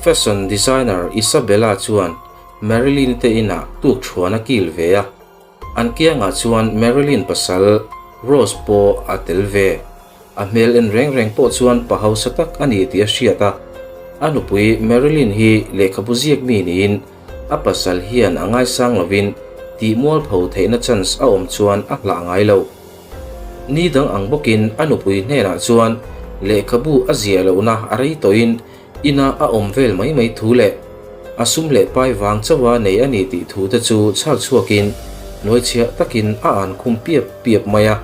Fashion designer Isabella chuan Marilyn te inah tukṭhuan a kil ve a, an kiangah chuan Marilyn pasal Rose pawh a tel ve. A hmel en reng reng pawh chuan pa hausa tak a ni tih a hriat a, a nupui Marilyn hi lehkhabu ziak mi niin a pasal hian a ngaisang lovin tih mualpho theihna chance a awm chuan a hlah ngai lo. Ni dang ang bawkin a nupui hnenah chuan lehkhabu a ziah lohna a rei tawhin ina a awm vel mai mai thu leh a sum leh pai vang chauha nei a ni tih thu te chu chhak chhuakin hnuaichhiah takin a an khum piap piap mai a.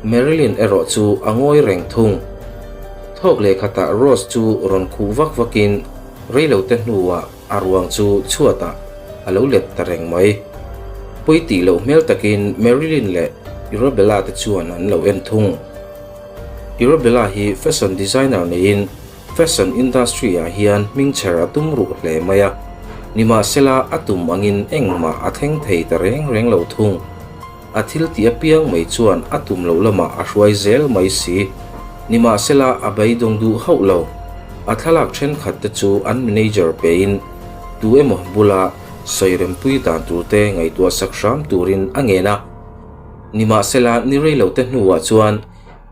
Marilyn erawh chu a ngawi reng thung. Thawk leh khatah Rose chu rawn khuh vak vakin reilote hnuah a ruang chu chhuatah a lo let ta reng mai. Pawi tih loh hmel takin Marilyn leh Irabella te chuan an lo en thung. Irabella hi fashion designer niin fashion industry ah hian hmingchher a tum ruh hle mai a, nimahsela a tum angin engmah a thleng thei ta reng reng lo thung. A thil tih apiang mai chuan a tum loh lamah a hruai zel mai si. Nimahsela a beidawng duh hauh lo. A thlalak thenkhat te chu an manager pein tu emaw bula sawi rempui dan tur te ngaihtuah sak hram turin a ngen a. Nimahsela ni rei lo te hnuah chuan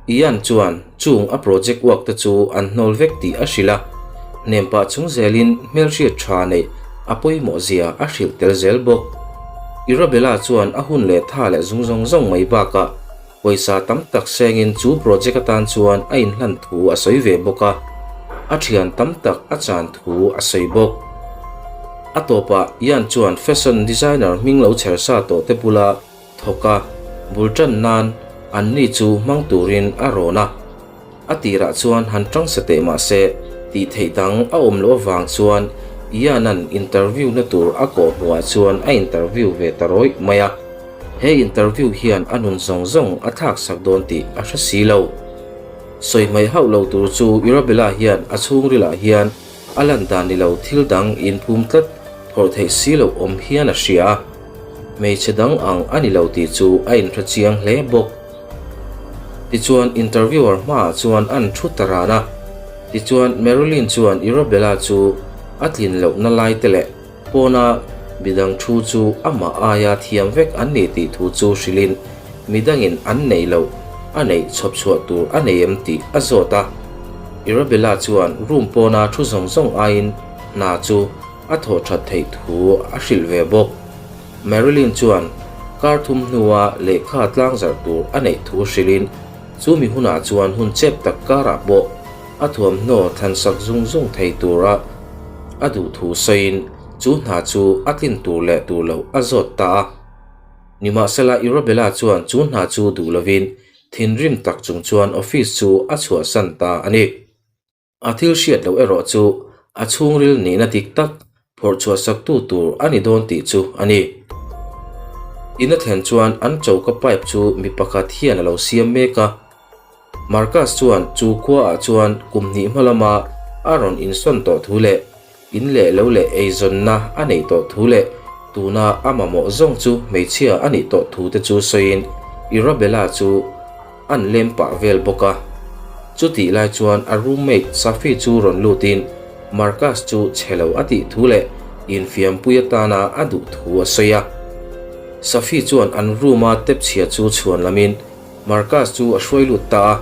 Ian chuan chung a project work te chu an hnawl vek tih a hrilh a, hnem pah chung zelin hmelhriat tha neih a pawimawh zia a hrilh tel zel bawk. Irabella chuan a hun leh tha leh zung zawng zawng mai bakah pawisa tam tak sengin chu project atan chuan a inhlan thu a sawi ve bawk a, a thian tam tak a chan thu a sawi bawk. A tawpah Ian chuan fashion designer hming lo chher sa tawh te bula Thawk a, bul tan nan anni chu hmang turin a rawn a. A tirah chuan han tang sa teh mah se tih theih dang a awm loh avang chuan Ian-a'n interview na tur a kawh hmuhah chuan a interview ve ta rawih mai a. He interview hian a nun zawng zawng a thlak sak dawn tih a hre si lo. Sawi hmaih hauh lo tur chu Irabella hian a chhungrilah hian a lan dan ni lo thil dang inphum tlat phawrh theih si loh awm hian a hria a. Hmeichhe dang ang a ni lo tih chu a inhre chiang hle bawk. Tichuan interviewer hmaah chuan an thu ta ran a. Tichuan Marilyn chuan Irabella chu a tlin lohna lai te leh pawna midang thu chu amah aia thiam vek an ni tih thu chu hrilhin midangin an neih loh a neih chhawp chhuah tur a nei em tih a zawt a. Irabella chuan room pawna thu zawng zawng aiin hna chu a thawh that theih thu a hrilh ve bawk. Marilyn chuan kar thum hnua lehkha tlangzarh tur a neih thu hrilhin chu mi hunah chuan hun chep tak karah pawh a thuamhnaw thlansak zung zung thei tura a duh thu sawiin chu hna chu a tlin tur leh tur loh a zawt ta a. Nimahsela Irabella chuan chu hna chu duh lovin thinrim tak chung chuan office chu a chhuahsan ta a ni. A thil hriat loh erawh chu a chhungril nihna dik tak phawrh chhuah saktu tur a ni dawn tih chu a ni. In a thlen chuan an choka pipe chu mi pakhat hian a lo siam mek a. Marcus chuan chu khuaah chuan kum hnih hma lama a rawn insawn tawh thu leh in leh lo leh eizawnna a neih tawh thu leh tuna a mamawh zawng chu hmeichhia a nih tawh thu te chu sawiin Irabella chu an lem pah vel bawk a. Chutih lai chuan a roommate Safi chu rawn lutin Marcus chu chhe lo a tih thu leh infiampui atana a duh thu a sawi a. Safi chuan an room-a tep chhia chu chhuan lamin Marcus chu a hruai lut ta a.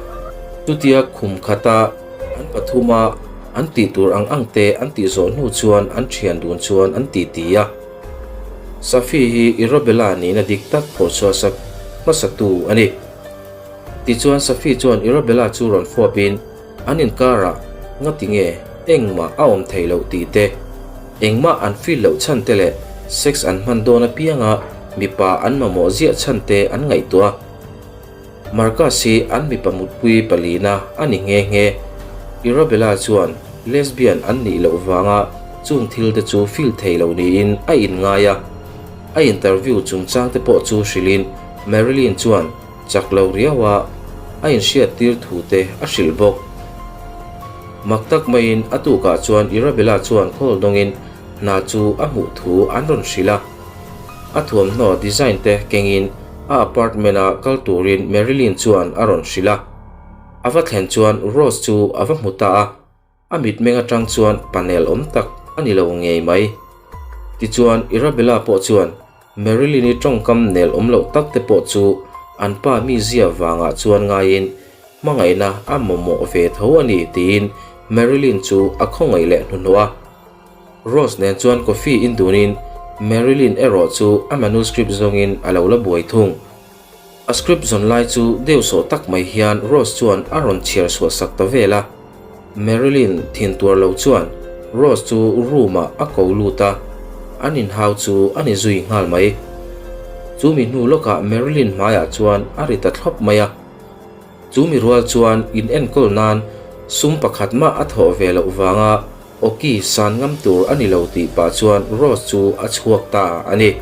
Chutia khum khata an pathuma an tih tur ang ang te an tih zawh hnu chuan an thian dun chuan an ti ti a. Safi hi Irabella nihna dik tak phawrh chhuah sak hmasatu a ni. Tichuan Safi chuan Irabella chu rawn fuapin an inkarah ngati nge engmah a awm theih loh tih te, engmah an feel loh chhan te leh sex an hman dawn apianga mipa an mamawh ziah chhan te an ngaihtuah a. Marcus hi an mipa mutpui palina a ni nghe nghe. Irabella chuan lesbian an nih loh vanga chung thil te chu feel thei lo niin a inngai a. A interview chungchang te pawh chu hrilhin Marilyn chuan chak lo riau a a inhriat tir thu te a hrilh bawk. Mak tak maiin a tukah chuan Irabella chuan call dawngin hna chu a hmuh thu an rawn hrilh a. A thuamhnaw design te kengin a apartment a kal turin Marilyn chuan a rawn hrilh a. A va thlen chuan Rose chu a va hmu ta a. A mitmeng atang chuan panel awm tak a ni lo ngei mai. Tichuan, Irabella pawh chuan Marilyn-i tawngkam nel awm loh tak te pawh chu an pa mizia vangah chuan ngaiin hmangaihna a mamawh ve tho a ni tiin Marilyn chu a khawngaih leh hnuhnawh a. Rose nen chuan coffee in dunin Marilyn erawh chu a manuscript zawngin a lo la buai thung. A script zawn lai chu deuhsawh tak mai hian Rose chuan a rawn chhiar chhuah sak ta vel a. Marilyn thin tuar lo chuan Rose chu room ah a ko lut a, an inhau chu a ni zui nghal mai. Chu mi hnu lawkah Marilyn hmaiah chuan a ri ta thlawp mai a. Chu mi rual chuan in enkawl nan sum pakhat mah a thawh ve loh vanga Awki san ngam tur a ni lo tih pah chuan Rose chu a chhuak ta a ni.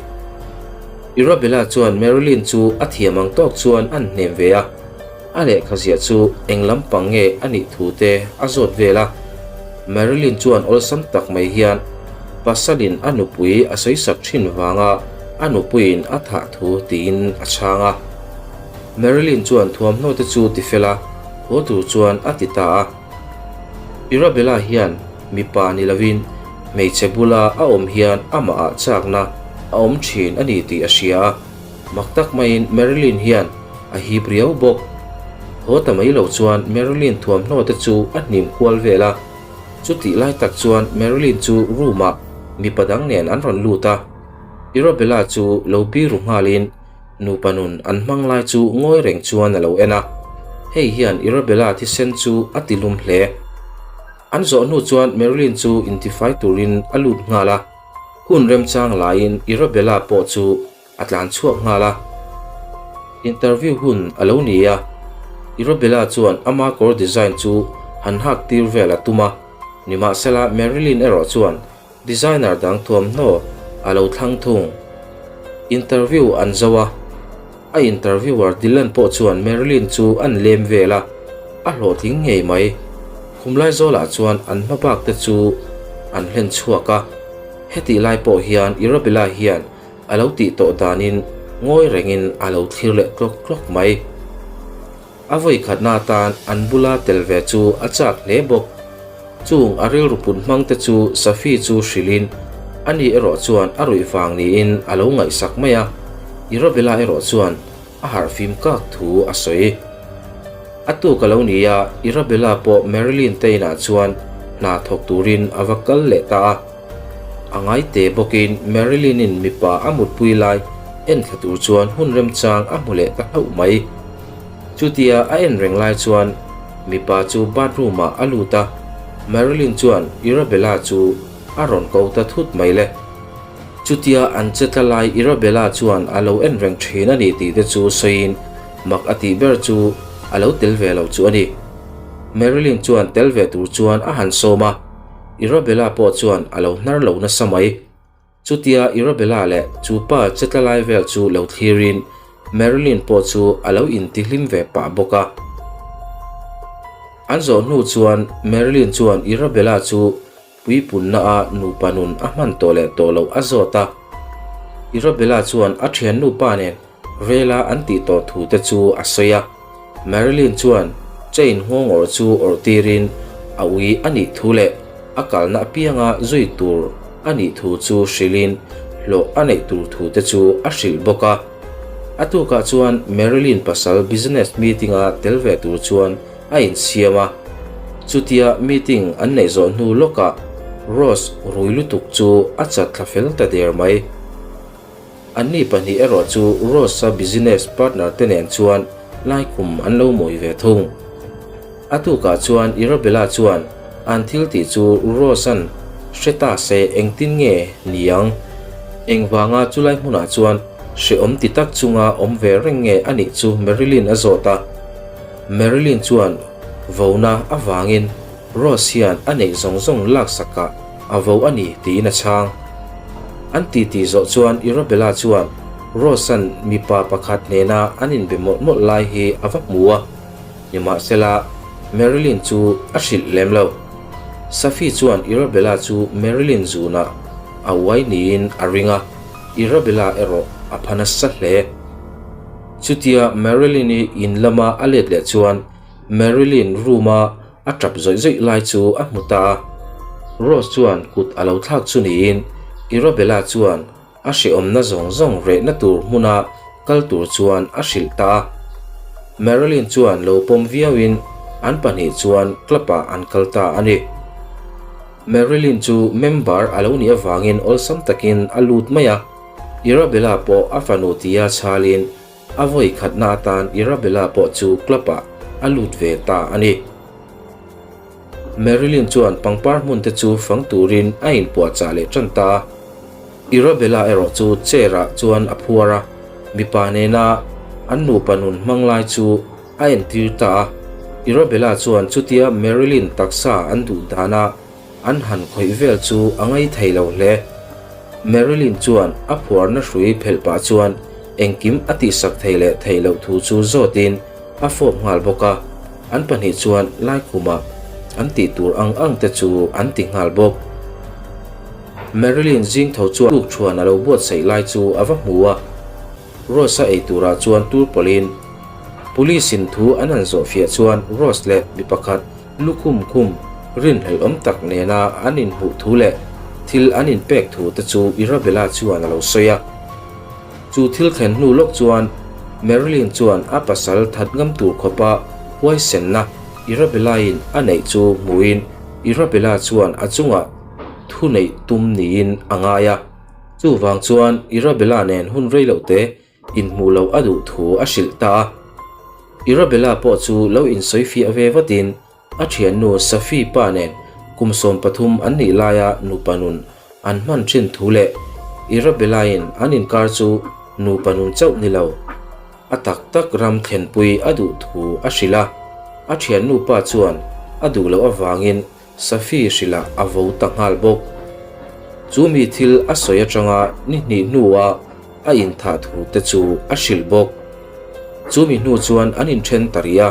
Irabella chuan Marilyn chu a thiam ang tawk chuan an hnem ve a, a lehkha ziah chu eng lampang nge a nih thu te a zawt vel a. Marilyn chuan awlsam tak mai hian pasalin a nupui a sawisak thin vanga a nupuiin a thah thu tiin a chhang a. Marilyn chuan thuamhnaw te chu tifel a, haw tur chuan a ti ta a. Irabella hian mipa ni lovin hmeichhe bula a awm hian amahah chakna a awm thin a ni tih a hria a, mak tak maiin Marilyn hian a hip riau bawk. Haw ta mai lo chuan Marilyn thuamhnaw te chu a hnim kual vel a, chutih lai tak chuan Marilyn chu room ah mipa dang nen an rawn lut a, Irabella chu lo biru nghalin Nupa nun an hmang lai chu ngawi reng chuan a lo en a, hei hian Irabella thisen chu a ti lum hle. An zawh hnu chuan Marilyn chu intifai turin a lut nghal a, hun remchang laiin Irabella pawh chu a tlan chhuak nghal a. Interview hun a lo ni a, Irabella chuan ama kawr design chu han hak tir vel a tum a, nimahsela Marilyn erawh chuan Designer dang thuamhnaw a lo thlang thung. Interview an zo a, a interviewer Dylan pawh chuan Marilyn chu an lem vel a, a hlawhtling ngei mai. Khumlai zawlah chuan an hma bak te chu an hlen chhuak a, hetih lai pawh hian Irabella hian a lo tih tawh danin ngawi rengin a lo thlir leh tlawk tlawk mai. A vawi khatna atan an bula tel ve chu a chak hle bawk. Chung a rilru put hmang te chu Safi chu hrilhin ani erawh chuan a ruih vang niin a lo ngaihsak mai a, Irabella erawh chuan a harhfim kak thu a sawi. A tuk a lo ni a, Irabella pawh Marilyn te inah chuan hna thawk turin a va kal leh ta a. A ngai te bawkin Marilyn-in mipa a mutpui lai enthla tur chuan hun remchang a hmu leh ta hlauh mai. Chutia a en reng lai chuan mipa chu bathroom ah a lut a, Marilyn chuan Irabella chu a rawn ko ta thut mai le. Chutia an che tla lai Irabella chuan a lo en reng thin a ni tih te chu sawiin mak a tih ber chu a lo tel ve lo chu a ni. Marilyn chuan tel ve tur chuan a han sawm a, Irabella pawh chuan a lo hnar lo nasa mai. Chutia Irabella leh chu pa che tla lai vel chu lo thlirin Marilyn pawh chu a lo intihlim ve pah bawk a. An zawh hnu chuan Marilyn chuan Irabella chu puipunna a nupa nun a hman tawh leh tawh loh a zawt a. Irabella chuan a thiannu pa nen Rela an tih tawh thu te chu a sawi a. Marilyn chuan chain nghawng awrh chu awrh tirin a ui a nih thu leh a kalna apianga zui tur a nih thu chu hrilhin hlawh a neih tur thu te chu a hrilh bawk a. A tukah chuan Marilyn pasal business meeting-a tel ve tur chuan a insiam a. Chutia meeting an neih zawh hnu lawkah Rose rui lutuk chu a chat thla fel ta der mai. Anni pahnih erawh chu Rose-a business partner te nen chuan laikhum an lo mawi ve thung. A tukah chuan Irabella chuan an thil tih chu Rose-a'n hre ta se engtin nge ni ang? Engvanga chulai hmunah chuan hrehawm ti tak chunga awm ve reng nge a nih chu Marilyn a zawt a. Marilyn chuan vona avangin Rose hian a neih zawng zawng laksakah a vo a ni tiin a chhang. An titi zawh chuan Irabella chuan Rose-a'n mipa pakhat nena an inbe mawlh mawlh lai hi a va hmu a, nimahsela Marilyn chu a hrilh lem lo. Safi chuan Irabella chu Marilyn zunah a uai niin a ring a, Irabella erawh a pha nasa hle. Chutia Marilyn-i in lama a let leh chuan Marilyn room-a. a tap zawih zawih lai chu a hmu ta a. Rose chuan kut a lo thlak chu niin Irabella chuan a hrehawmna zawng zawng rehna tur hmuna kal tur chuan a hrilh ta a. Marilyn chuan lo pawm viauin an pahnih chuan club-ah an kal ta a ni. Marilyn chu member a lo nih avangin awlsam takin a lut mai a, Irabella pawh a fanu tia chhalin a vawi khatna atan Irabella pawh chu club-ah a lut ve ta a ni. Marilyn chuan pangpar hmun te chu fang turin a inpuahchah leh tan ta a, Irabella erawh chu chair-ah chuan a phuar a, mipa nena an nupa nun hmang lai chu a entir ta a. Irabella chuan chutia Marilyn taksa an duh dana an han khawih vel chu a ngai thei lo hle. Marilyn chuan a phuarna hrui phelh pah chuan engkim a tihsak thei leh theih loh thu chu zawtin a fawp nghal bawk a, an pahnih chuan laikhumah an tih tur ang ang te chu an ti nghal bawk. Marilyn zing tho chuan tukṭhuan a lo buatsaih lai chu a va hmu a. Rose-a ei turah chuan tur pawlhin Police-in thu an han zawhfiah chuan Rose leh mi pakhat lukhum khum rinhlelh awm tak nena an inhmuh thu leh thil an inpek thu te chu Irabella chuan a lo sawi a. Chu thil thlen hnu lawk chuan Marilyn chuan a pasal that ngam tur khawpa huaisenna Irabella-in a neih chu hmuhin Irabella chuan a chungah thu neih tum niin a ngai a. Chuvang chuan Irabella nen hun rei loh te inhmuh loh a duh thu a hrilh ta a. Irabella pawh chu lo insawi fiah ve vatin a thiannu Safi pa nen kum 13 an nih laia nupa nun an hman thin thu leh Irabella-in an inkar chu nupa nun chauh ni lo a tak tak ram thlenpui a duh thu a hrilh a. A thiannu pa chuan a duh loh avangin Safi hrilhah a vo ta nghal bawk. Chu mi thil a sawi atanga ni hnih hnuah a inthah thu te chu a hrilh bawk. Chu mi hnu chuan an inthen ta rih a.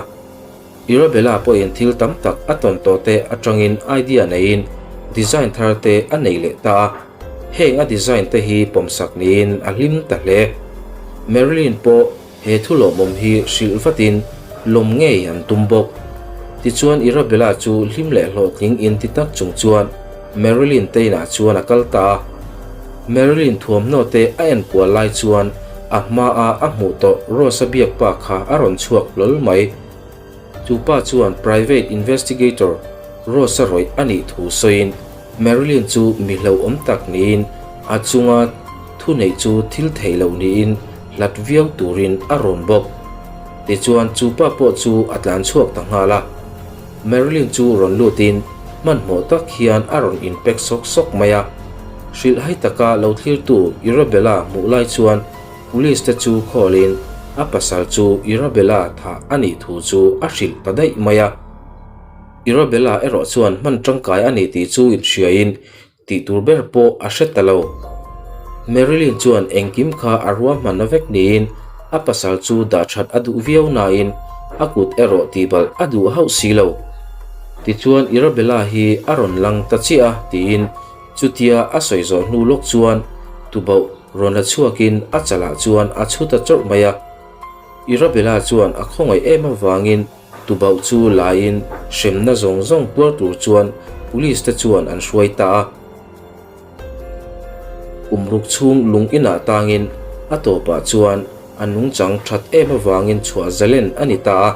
Irabella pawhin thil tam tak a tawn tawh te atangin idea neiin design thar te a nei leh ta a. Heng a design te hi pawmsak niin a hlim ta hle. Marilyn pawh He thu lawmawm hi hrilh vatin lawm ngei an tum bawk. Tichuan Irabella chu hlim leh hlawhtling in ti tak chung chuan Marilyn te inah chuan a kal ta a. Marilyn thuamhnaw te a en kual lai chuan a hmaa a hmuh tawh Rose-a biak pa kha a rawn chhuak hlawl mai. Chu pa chuan private investigator Rose-a rawih a nih thu sawiin Marilyn chu mi hlauhawm tak niin a chunga thuneih chu thil theih loh niin hlat viau turin a rawn bawk. Tichuan chu pa pawh chu a tlan chhuak ta nghal a. Marilyn chu rawn lutin hmanhmawh tak hian a rawn inpack sawk sawk mai a. Hrilhhai taka lo thlirtu Irabella hmuh lai chuan Police te chu call-in a pasal chu Irabella thah a nih thu chu a hrilh ta daih mai a. Irabella erawh chuan hman tangkai a ni tih chu inhriain tih tur ber pawh a hre ta lo. Marilyn chuan engkim kha a ruahmanna vek niin a pasal chu dah that a duh viau nain a kut erawh tihbalh a duh hauh si lo. Tichuan Irabella hi a rawn lang ta chiah a tiin chutia a sawi zawh hnu lawk chuan tubauh rawn la chhuakin a chalah chuan a chhu ta chawrh mai a. Irabella chuan a khawngaih em avangin Tubauh chu laiin hremna zawng zawng tuar tur chuan police te chuan an hruai ta a. Kum ruk chhung lung inah tangin a tawpah chuan a nungchang that em avangin chhuah zalen a ni ta a.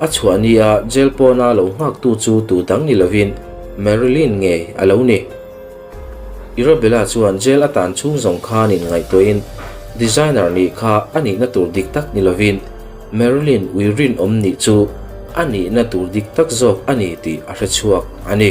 A chhuah nia jail pawna lo nghaktu chu tu dang ni lovin Marilyn ngei a lo ni. Irabella chuan jail a tan chhung zawng khan inngaihtuahin designer nih kha a nihna tur dik tak ni lovin Marilyn ui rinawm nih chu a nihna tur dik tak zawk a ni tih a hre chhuak a ni.